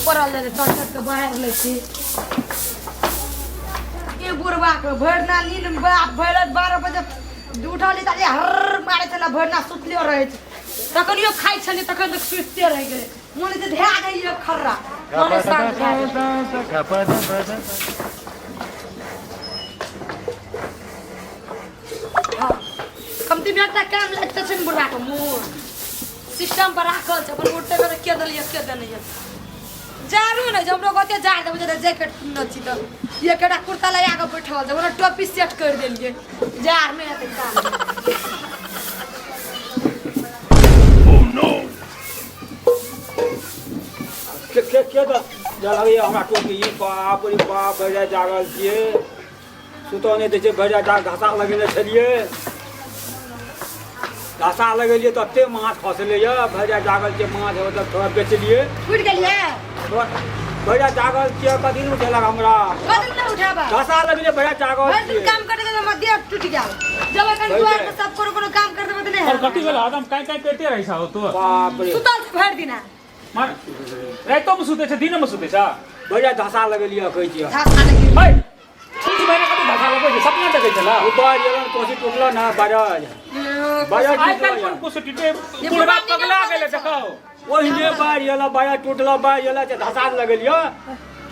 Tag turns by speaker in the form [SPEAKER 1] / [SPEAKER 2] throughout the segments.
[SPEAKER 1] पड़ल रहै चट चट के बहारि लै छी। ई बुढ़बा के भरि दिना नींद में बाप भरि राति 12 बजे उठल तऽ हर मारै छलै, भरि दिना सुतले रहै छै। तखनियो खाइ छलियै तखन तक सुतिते रहि गेलै। मोन होइ छै धए दैयै खर्रा, मने शान्त भए गेल। हँ, कमती में एकटा काम लगते छै ने बुढ़बा के मोन सिस्टम पर राखल छै, अपन उठते के के देलियै के देलियै जारू नहि छै। हमरो कते जार देबै तऽ जैकेट किनने छी तऽ एकटा कुर्ता लगा कऽ बैठल छै, ओकरा टोपी सेट करि देलियै, जार नहि हेतै काम।
[SPEAKER 2] के के के तऽ जलबैया हमरा टोपी। ई बाप रे बाप, भरि राति जागल छियै, सुतऽ नहि दै छै। भरि राति घासा लगेने छलियै, घासा लगेलियै तऽ एते माछ खसलै यऽ। भरि राति जागल छियै, माछ मतलब थोड़ा बेचलियै।
[SPEAKER 1] उठि गेलियै?
[SPEAKER 2] थोड़ा भरि राति जागल छियै, कथी नहि उठेलक हमरा?
[SPEAKER 1] कथी नहि उठाबा?
[SPEAKER 2] घासा लगेलियै, भरि राति जागल
[SPEAKER 1] भरि दिन
[SPEAKER 2] छियै।
[SPEAKER 1] काम करते करते हमर देह टूटि गेल। जब एखन
[SPEAKER 2] भरि
[SPEAKER 1] दुआर
[SPEAKER 2] गेल।
[SPEAKER 1] पर सब कोनो कोनो काम कर देबै तऽ नहि
[SPEAKER 3] और
[SPEAKER 1] हैत।
[SPEAKER 3] कथी भेल आदम काई काई करिते रहै छौ तू?
[SPEAKER 2] बाप रे।
[SPEAKER 1] सुतल छै भरि दिना।
[SPEAKER 3] मार रातिमे सुतै छै, दिनमे सुतै छ?
[SPEAKER 2] भरि राति धसा लगेलियै, कहै छियै।
[SPEAKER 1] धसा लगेलियै।
[SPEAKER 3] है 30 महीना कति धसा लगबै छै, सपना देखै छला।
[SPEAKER 2] ऊपर एलन कोसी टूटलो ना, बारज बारज।
[SPEAKER 3] आइ काल्हि कोन कुछ टूटे? बुढ़वा पगला गेलै, देखो।
[SPEAKER 2] ओहिने बाढ़ि एलो, बाढ़ि टूटलो, बाढ़ि एलो तऽ धसा लगेलियो,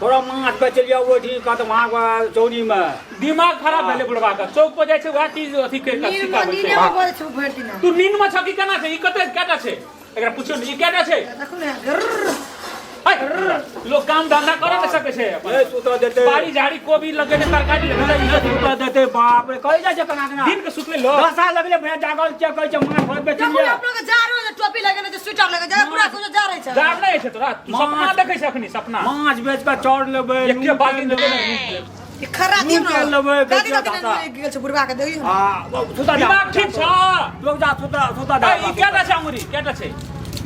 [SPEAKER 2] थोड़ा माछ बेचलियो ओहिठी कत वहाँ चौरीमे।
[SPEAKER 3] दिमाग खराब भेलै बुढ़वा के, चौक पर जाइ छै वएह चीज अथी करि कऽ
[SPEAKER 1] नींद
[SPEAKER 3] सिखाबै
[SPEAKER 1] नींदे
[SPEAKER 3] छै।
[SPEAKER 1] में बोलै छै भरि दिना।
[SPEAKER 3] तू नींद में छ कि केना छै? ई कते केटा छै, एकरा पुछियौ ने, ई केटा छै?
[SPEAKER 1] देखू ने गर्र।
[SPEAKER 3] है, लोक काम धंधा करऽ नहि सकै छै अपन।
[SPEAKER 2] नहि सुतऽ देतै।
[SPEAKER 3] बाड़ी झाड़ी कोबी लगेने, तरकारी लगेने।
[SPEAKER 2] नहि सुतऽ देतै, बाप रे, कहै जाइ छै केना केना।
[SPEAKER 3] दिन के सुतले लोग।
[SPEAKER 2] धसा लगले, भैया जागल छियै, कहै छै माछ भात
[SPEAKER 1] देखू ने
[SPEAKER 2] बेचलियै।
[SPEAKER 1] अपनो के जारो जे टोपी लगेने छै, स्वेटर लगेने छै, पूरा कुछ जा रहै छै।
[SPEAKER 3] जार नहि छै तोरा, तू सपना देखै छै अखनी सपना।
[SPEAKER 2] माछ बेच कऽ चाउर लेबै,
[SPEAKER 3] एके
[SPEAKER 2] नून
[SPEAKER 3] बाल्टी
[SPEAKER 2] तेल
[SPEAKER 3] लेबै
[SPEAKER 2] लेबै।
[SPEAKER 3] ने।
[SPEAKER 1] ई खर्रा दियौ
[SPEAKER 2] नून
[SPEAKER 1] ने।
[SPEAKER 2] तेल लेबै,
[SPEAKER 1] दादी
[SPEAKER 2] बेचिया
[SPEAKER 1] दादी
[SPEAKER 2] दाता।
[SPEAKER 1] ने गेल छै बुढ़बा के देखियौ ने।
[SPEAKER 2] आ सुता जा।
[SPEAKER 3] दिमाग ठीक छ?
[SPEAKER 2] लोग जा, सुता सुता जा।
[SPEAKER 3] ए, ई केटा छै अंगुरी, केटा छै?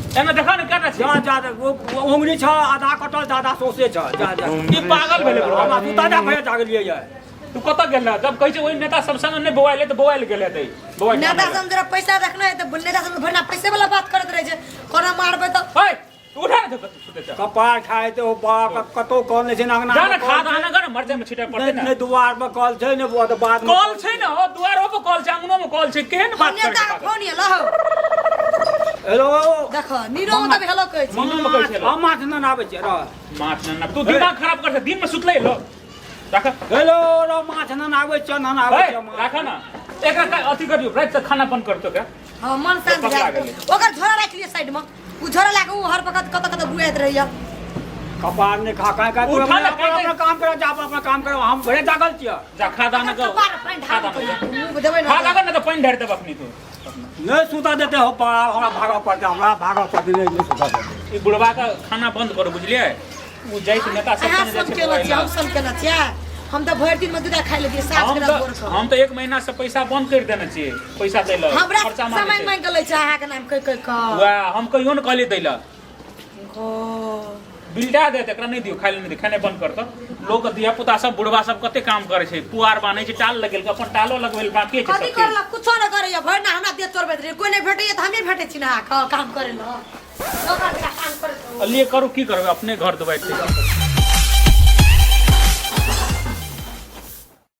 [SPEAKER 3] एना देखा ने केटा छै।
[SPEAKER 2] जा जा, ओ उंगली छ आधा कटल, आधा सौंसे छ, जा जा।
[SPEAKER 3] ई पागल भेलै बुढ़बा।
[SPEAKER 2] हमरा सुता जा, भैया जागलियै ये।
[SPEAKER 3] तू कतऽ गेल रह? जब कहै छै ओहि नेता सब संग नहि बौआइले तऽ बौआइल गेल हेतै। बौआइल
[SPEAKER 1] नेता सब जरा पैसा रखना है तऽ नेता सब भरना पैसे वाला बात करैत रहै छै, कोना मारबै तऽ।
[SPEAKER 3] है, उठा ने तऽ सुतै छ।
[SPEAKER 2] कपार खाय ते ओ बाप, कतौ कल नहि छै ने अंगना
[SPEAKER 3] जा
[SPEAKER 2] मे
[SPEAKER 3] ने
[SPEAKER 2] कल
[SPEAKER 3] खा
[SPEAKER 2] छै।
[SPEAKER 3] दाना कर मर जाय में छिटै पड़तै
[SPEAKER 2] नहि
[SPEAKER 3] ने।
[SPEAKER 2] नहि दुआर पर कल छै ने, ओ तऽ बाद मे
[SPEAKER 3] कल छै ने, ओ दुआरो पर कल छै, अंगनो में कल छै, केहन
[SPEAKER 1] हम
[SPEAKER 3] बात करै
[SPEAKER 1] नेता
[SPEAKER 3] छै
[SPEAKER 1] के
[SPEAKER 3] पागल?
[SPEAKER 1] फोन एलो हौ।
[SPEAKER 2] हेलो।
[SPEAKER 1] देखो नीरो में तऽ हेलो कहै छै।
[SPEAKER 3] नीनो मे कहै छै हेलो।
[SPEAKER 2] हम माछ नहि आबै छै रह।
[SPEAKER 3] माछ न तू दिमाग खराब कर छै, दिन में सुतलै लोग। राख।
[SPEAKER 2] हेलो रो, माछ नहि आबै छै, नहि आबै
[SPEAKER 3] है
[SPEAKER 2] छै माछ।
[SPEAKER 3] राख ना एकरा अथी करियौ, राति से खाना बंद करतो के।
[SPEAKER 1] हाँ, मन शांत
[SPEAKER 3] पकड़ा
[SPEAKER 1] भए गेल।
[SPEAKER 3] गेलै।
[SPEAKER 1] ओकर झोरा राखि लिअ साइड में, ओ झोरा लए कऽ ओ हर वक्त कतऽ कतऽ बुआइत रहैया।
[SPEAKER 2] कपार नहि खा, काहे काहे तू
[SPEAKER 3] उठा
[SPEAKER 2] अपना
[SPEAKER 3] ने,
[SPEAKER 2] अपना अपना काम कर, जा अपना काम कर, हम भरे जागल छियै।
[SPEAKER 3] जा खा दाना
[SPEAKER 1] एकर कपार पानि
[SPEAKER 3] खा
[SPEAKER 1] ढार
[SPEAKER 3] दाना
[SPEAKER 1] मुँह में देबै
[SPEAKER 3] खा
[SPEAKER 1] ने।
[SPEAKER 3] दाना ने तऽ पानि ढारि देब अखनी तू।
[SPEAKER 2] नहि सुतऽ देतै हो बाप, हमरा भागऽ पड़तै, हमरा भागऽ पड़तै, नहि नहि सुतऽ देतै।
[SPEAKER 3] ई बुढ़वा के खाना बंद करू, बुझलियै? ओ जाइ छै नेता सब
[SPEAKER 1] अहाँ
[SPEAKER 3] संगे जाइ
[SPEAKER 1] सब
[SPEAKER 3] छै
[SPEAKER 1] केने
[SPEAKER 3] मोबाइल
[SPEAKER 1] छियै, हम
[SPEAKER 3] लऽ।
[SPEAKER 1] सब केने छियै? हम तऽ भरि दिन में दूटा खाइ लेतियै साँझ
[SPEAKER 3] हम
[SPEAKER 1] के
[SPEAKER 3] तऽ
[SPEAKER 1] भोर के।
[SPEAKER 3] हम तऽ एक महीना से पैसा बंद करि देने छियै पैसा दै लए।
[SPEAKER 1] हमरा
[SPEAKER 3] खर्चा मांगै
[SPEAKER 1] समय
[SPEAKER 3] छै।
[SPEAKER 1] मांगि कऽ लै छै अहाँके नाम कहि कहि कऽ।
[SPEAKER 3] वएह हम कहियो ने कहलियै दै लए।
[SPEAKER 1] ओ।
[SPEAKER 3] बिलटा देत, एकरा नहि दियौ, खाइ लए नहि दियौ, खेनाइ बंद करतऽ। लोक धिया पुता सब बुढ़वा सब कते काम करै छै, पुआर बान्है छै, टाल लगेलकै, अपन टालो लगबै लए बाकी छै
[SPEAKER 1] कथी
[SPEAKER 3] सब चीज।
[SPEAKER 1] करलक? कुछो नहि करैया, भरि ना हमरा देह तोड़बैत रहै, कोइ नहि भेटैया तऽ हमही भेटै छी ने अहाँके काम करै लए। ओकरा काम करैत रहू।
[SPEAKER 3] लिए करू, की करबै, अपने घर दुआरि छै।